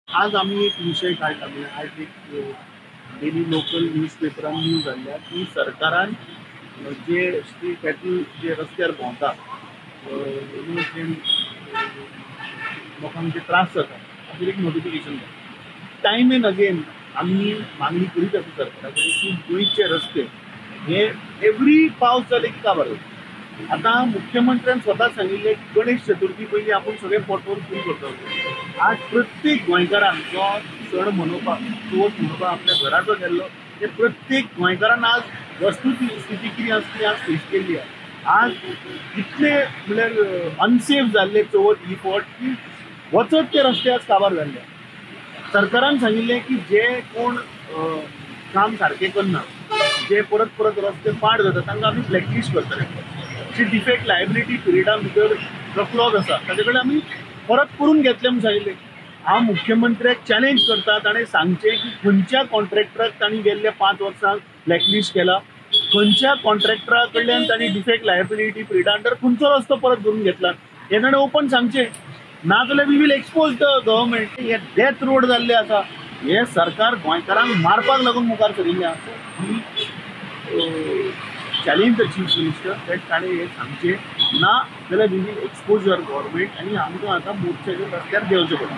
आज आमी एक विशय काडला, म्हणजे आज एक डेली लोकल न्यूज पेपरान न्यूज हाडल्या की सरकारान जे स्ट्रीट कॅटल जे रस्त्यार भोंवता, लोकांक जे त्रास जाता ताचेर एक नोटिफिकेशन दिता. टायम एंड अगेन आमी मागणी करीत आसा सरकारा कडेन की गोंयचे रस्ते हे एवरी पावस जाले की काबार जाता. आतां मुख्यमंत्र्यान स्वता सांगिल्लें की गणेश चतुर्थी पयलीं आपूण सगळें पोटहोल फूल करतलो. आज प्रत्येक गोंयकारान जो सण मनोवपाक, चवथ मनोवपाक आपल्या घराचो गेल्लो, ते प्रत्येक गोंयकारान आज वस्तू स्थिती कितें आसा ती आज फेस केल्ली आसा. आज इतले म्हणल्यार अनसेफ जाल्ले चवथ ही फावट की वचत ते रस्ते आज काबार जाल्ले. सरकारान सांगिल्लें की जे कोण काम सारकें करना, जे परत परत रस्ते पाड जाता, तांकां आमी ब्लॅकलिस्ट करतले. जी डिफेक्ट लायबिलिटी पिरियडा भितर जो क्लॉज आसा ताचे कडेन आमी परत करून घेतले म्हूण सांगिल्लें. हांव मुख्यमंत्र्याक चॅलेंज करता, ताणें सांगचें की खंयच्या कॉन्ट्रॅक्टराक तांणी गेल्ल्या 5 वर्सांक ब्लॅकलिस्ट केला, खंयच्या कॉन्ट्रॅक्टरा कडल्यान तांणी डिफेक्ट लायबिलिटी पिरियडा अंडर खंयचो रस्तो परत करून घेतला हें ताणें ओपन सांगचें. ना जाल्यार we will expose the government. हे डेथ रोड जाल्ले आसा, हे सरकार गोंयकारांक मारपाक लागून मुखार सरिल्लें आसा. Challenge the chief minister that ताणें हें सांगचें, ना जाल्यार we will expose your government आनी आमकां आतां मोर्चाचेर रस्त्यार देंवचें पडटलें.